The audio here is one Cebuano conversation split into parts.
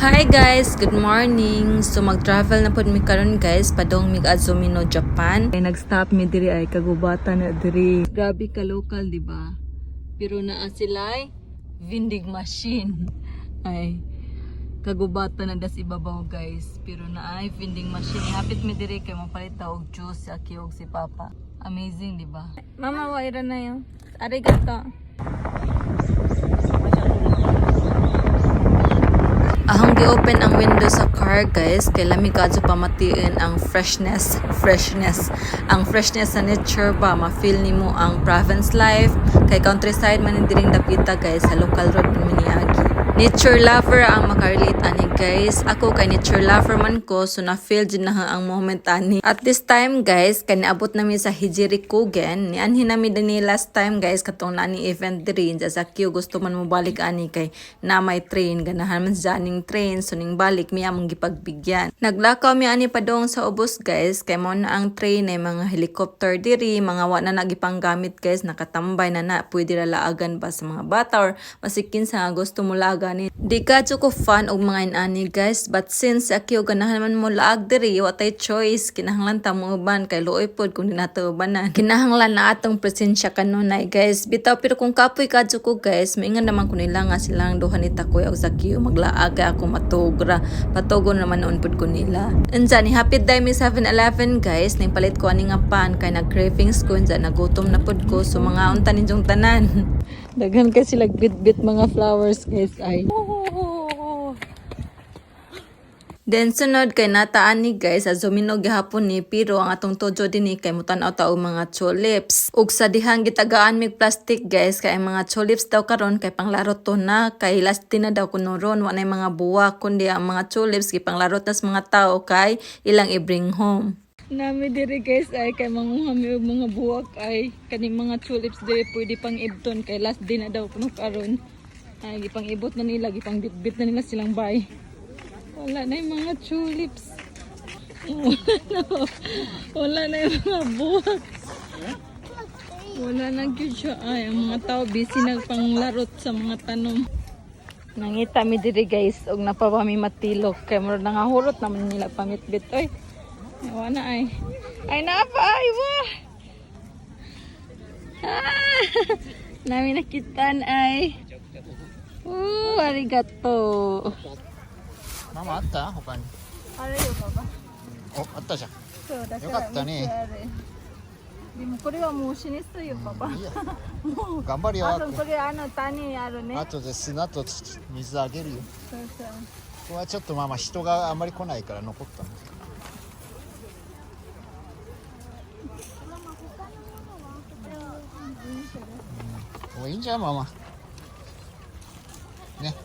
Hi guys, good morning. So mag-travel na pud mi karon, guys, padong mig Azumino, Japan. Ay, nag-stop mi diri ay kagubatan na diri. Grabe ka local, di ba? Pero naa sila ay vending machine. Ay kagubatan na das ibabaw, guys. Pero naa ay vending machine. Hapit mi diri kay mapalit ta og juice si Aki og si Papa. Amazing, di ba? Mama, waira na yun. Arigato. Ahong gi-open ang window sa car, guys, kay lami kadto pamatiin ang freshness, freshness. Ang freshness sa nature ba, ma-feel nimo ang province life kay countryside man ni diring dapita, guys, sa local road man mi niagi. Nature lover ang makarelate ani, guys. Ako kay nature lover man ko, so na-feel jud na ang moment ani. At this time, guys, kay niabot nami sa Hijiri Kogen. Nianhi nami dinhi last time, guys, katong nani event diri sa Q, gusto man mo balik ani kay na may train, ganahan man sa aning train, so ning balik mi among gipagbigyan. Naglakaw mi ani padong sa ubos, guys, kay mao na ang train ay mga helicopter diri, mga wa na nagipanggamit, guys, nakatambay na na, pwede ra laagan ba sa mga bata or masikin sa nga gusto mo laagan ni. Di ka ko fan og mga inani, guys, but since Akio ganahan man mo laag diri, wa tay choice, kinahanglan ta mo uban kay luoy pod kung di nato ubanan. Kinahanglan na atong presensya kanunay, guys. Bitaw, pero kung kapoy kadto ko, guys, maingan naman ko nila nga silang duha ni Takoy og Sakio maglaag kay ako matugra. Patugon naman noon pud ko nila. Unsa ni hapit day mi 7-Eleven, guys, ning palit ko ani nga pan kay nag cravings ko, unsa nagutom na pud ko, so mga unta ninyong tanan. Daghan kay sila bit-bit mga flowers, guys, ay. Then sunod kay nataan ni, guys, Azumino gihapon ni, pero ang atong tojo dinhi kay mutan-aw ta og mga tulips. Ug sa dihang gitagaan mig plastic, guys, kay ang mga tulips daw karon kay panglarot to na kay last na daw kuno ron, wa nay mga buwak kundi ang mga tulips gipanglarot nas mga tao kay ilang i-bring home. Nami diri, guys, ay kay manguha mi og mga buwak ay kaning mga tulips diri pwede pang ibton kay last day na daw kuno karon. Ay gipang ibot na nila, gipang bitbit na nila silang bay. Wala na yung mga tulips. Wala na, wala na yung mga buwak. Wala na gyud siya ay ang mga tao busy nagpanglarot sa mga tanom. Nangita mi diri, guys, og napa mi matilok kay murag nangahurot naman nila pamitbit oy. Wala na ay. Ay napa ay wa. Ah, nami nakitaan ay. Oh, arigato. ママあった他に。あれよパパ。おあったじゃん。そうだ。よかったね。でもこれはもう死にそうよパパ。いいや頑張るよ。あそうこれあの種あるね。あとで砂と土水あげるよ。そうそう。ここはちょっとまあまあ人があんまり来ないから残ったんですけど。うん、もういいんじゃんママ。ね。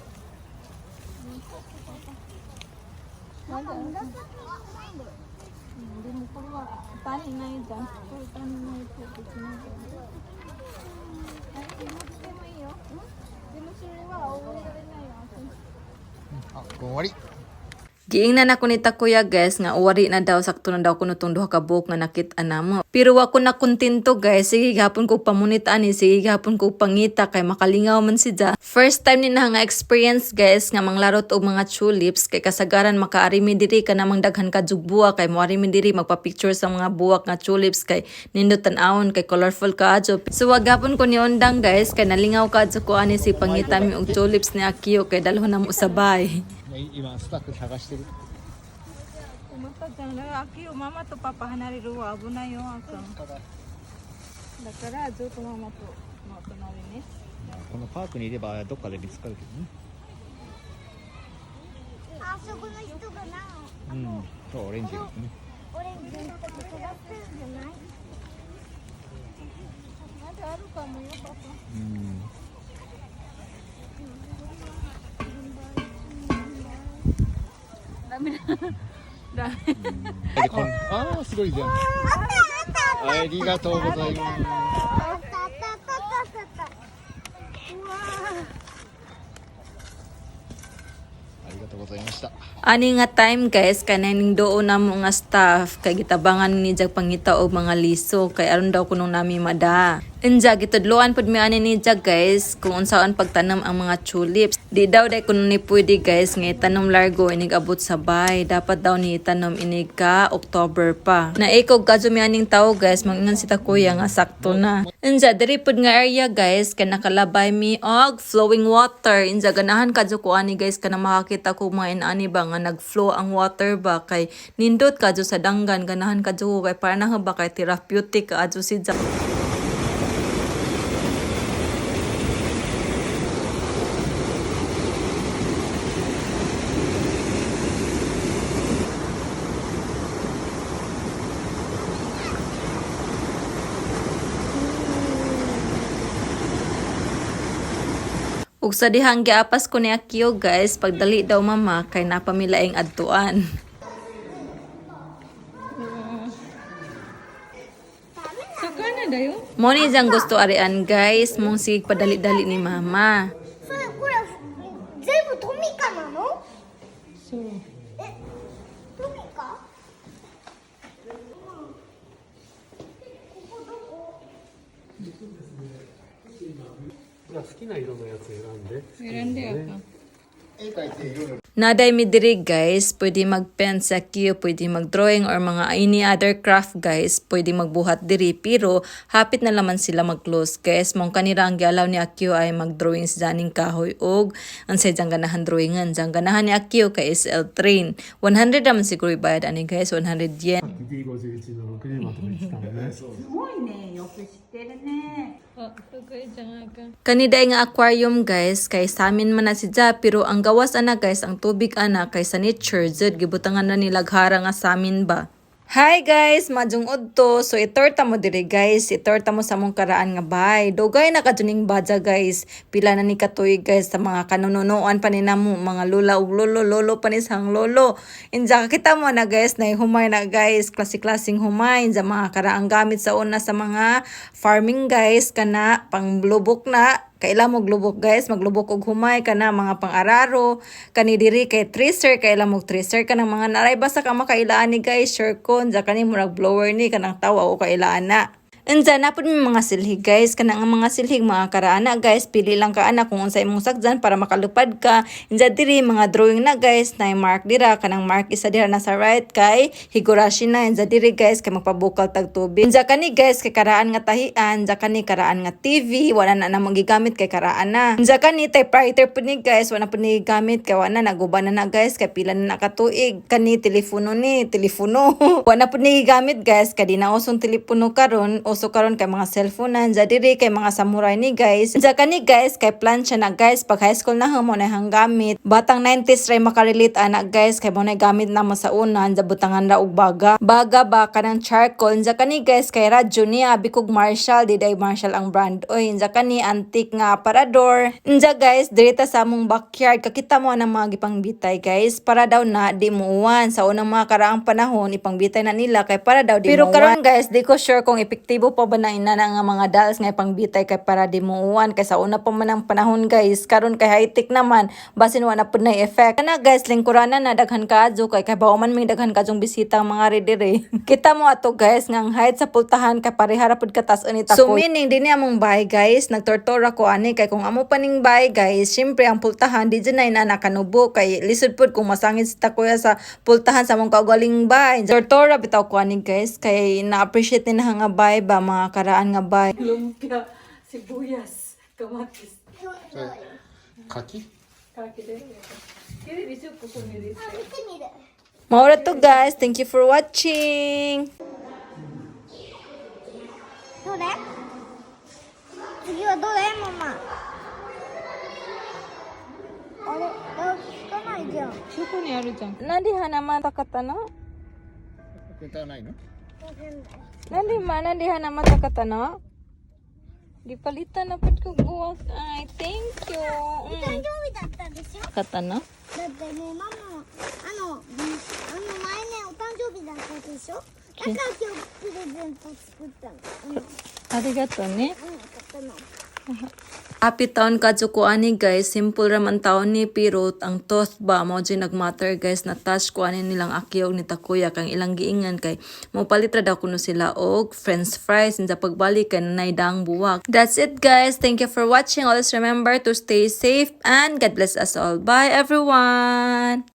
でもこれは種ないじゃん。これ種ないとできないから。はい、でもでもいいよ。でもそれは覚えられないよ。あ、これ終わり。 Giingnan ako ni Takuya, guys, nga uwari na daw, sakto na daw kuno tong duha ka buok nga nakit-an namo. Pero wa ko na kontento, guys, sige gihapon ko pamunit ani, sige gihapon ko pangita kay makalingaw man si Ja. First time ni na nga experience, guys, nga manglarot og mga tulips kay kasagaran makaari mi diri kanamang daghan ka jug buwak kay moari mi diri magpa-picture sa mga buwak nga tulips kay nindot tan-awon kay colorful kaadyo. So wa gapon ko ni undang, guys, kay nalingaw kaadyo ko ani si pangita mi og tulips ni Akio kay dalhon na mo sabay. ね今スタッフ探してる。またじゃん。秋をママとパパ離れるは危ないよ、あくん。だからずっとママとの隣ね。このパークにいればどっかで見つかるけどね。あそこの人がな、うん。そうオレンジのね。オレンジの人が探してるんじゃない？まだあるかもよ、パパ。うん。ダメだ。ダメ。でこんあーすごいじゃん。ありがとうございます。あったあったあったあったあった。うわ。ありがとうございました。 Ani nga time, guys, kay naning doon na mo nga staff kay gitabangan ni jag pangita og mga liso kay aron daw kunong nami mada. Inja gitudloan pud mi ani ni Ja guys kung unsaon pagtanom ang mga tulips. Di daw dai kuno ni pwede guys nga itanom largo inig abot sa bay. Dapat daw ni itanom inig ka October pa. Naikog kadto mi aning tao guys, mangingon si kuya nga sakto na. Inja diri pud nga area guys kay nakalabay mi og flowing water. Inja ganahan kadto ko ani guys kanang makakita ko mga inani ba nga nagflow ang water ba kay nindot kadto sa danggan, ganahan kadto ko kay para na ba kay therapeutic kadto si Ja. Ug sa dihang giapas ko ni Akio guys, pagdali daw mama kay napamilaing adtuan. Saka na dayo. Mo ni jang gusto arian guys, mong sige padali-dali ni mama. それこれ全部トミカなの？ So, え、トミカ？ここどこ？じゃあ好きな色のやつ選んで。 meron di ako. 絵描いていろいろ Naday mi diri guys, pwede mag-pen sa Akio, pwede mag-drawing or mga any other craft guys, pwede magbuhat diri pero hapit na laman sila mag-close guys. Mong kanira ang gialaw ni Akio ay mag-drawing sa janing kahoy og ang sa jang ganahan drawingan. Jang ganahan ni Akio kay SL train. 100 naman siguro ibayad ani guys, 100 yen. D51 の6時まで言ってたもんね。 Oh, okay, dyan ka. Kaniday nga aquarium guys kay samin man na si Ja pero ang gawas ana guys ang tubig ana kay sa nature jud gibutangan na nila nga samin ba. Hi guys, majung udto. So itorta mo diri guys, itorta mo sa mong karaan nga bay. Dugay na kajuning badya guys. Pila na ni katuig guys sa mga kanununuan pa ni namo, mga lula ug lolo, lolo pa ni sang lolo. Inja kita mo na guys, na humay na guys, klase-klaseng humay inja mga karaang gamit sa una sa mga farming guys kana panglubok na kaila mo glubok guys, maglubok og humay kana mga pang-araro kani diri kay tracer, kaila mo tracer kanang mga naray basta ka makailaan ni guys, sure kon ja kani murag blower ni kanang tawa o kailaan na. Unsa na pud may mga silhig guys, kanang ang mga silhig mga karaana guys, pili lang ka ana kung unsa imong sakdan para makalupad ka. Unsa diri mga drawing na guys, na mark dira kanang mark isa dira nasa right kay Higurashi na. Unsa diri guys kay magpabukal tag tubig. Unsa kani guys kay karaan nga tahian, unsa kani karaan nga TV, wala na namang gigamit kay karaan na. Unsa kani typewriter pud ni guys, wala pud ni gigamit kay wala na naguba na na guys kay pila na nakatuig. Kani telepono ni, telepono. Wala pud ni gigamit guys kay di na usong telepono karon, uso karon kay mga cellphone na. Unsa diri kay mga samurai ni guys. Unsa kani guys kay plancha na guys, pag high school na mo na hang gamit. Batang 90s ray makarelate ana guys kay mo na gamit na mo sa una, unsa butangan ra og baga. Baga ba kanang charcoal. Unsa kani guys kay radyo niya abi kog Marshall, di day Marshall ang brand. Oy, unsa kani antique nga aparador. Unsa guys diri ta sa among backyard kakita mo ang mga gipangbitay guys para daw na di muuwan. Sa unang mga karaang panahon ipangbitay na nila kay para daw di Pero karon guys di ko sure kung epektibo pa ba na ina na nga mga dolls nga ipangbitay kay para di muuwan kay sa una pa man ang panahon guys, karon kay high tech naman basin wa na pud na effect. Kana guys lingkuranan na daghan kaadyo kay kabaw man may daghan kaadjong bisita ang mga redire. Kita mo ato guys nga ang height sa pultahan kay parehara pud katas ni So meaning dinhi among bahay guys, nagtortora ko ani kay kung amo pa ning bahay guys, syempre ang pultahan di dyan na ina nakanubo kay lisod pud kung masangit sa takuya sa pultahan sa among kaugaling bahay. Tortora bitaw ko ani guys kay na-appreciate ni na nga bahay ba mga karaan nga bahay. Lumpia, sibuyas, kamatis. それ柿 Kaki din. Kiri, bisyo ko kumiris. あ、見てみる。 Maura to guys, thank you for watching. どれ？次はどれママ。あれ、あ、聞かないじゃん。 Suko ni Aru dyan. Nandi hanamata katano? 歌わないの Nandi ma, nandi hanamata katano? Di palitan na pud ko guwas. Ay, thank you. 誕生日だったでしょ。 Katano? だってね、ママ、前ね、お誕生日だったでしょ。だから今日プレゼント作ったの。うん、うん、 Arigato ne. 買ったの。Happy town kadto ko ani, guys. Simple ra man taon ni, pero ang thought ba mao jud nagmatter, guys. Na touch ko ani nilang aki og ni Takuya kang ilang giingan kay mopalit ra daw kuno sila og french fries sa pagbalik kay nanay daang buwak. That's it, guys. Thank you for watching. Always remember to stay safe and God bless us all. Bye, everyone.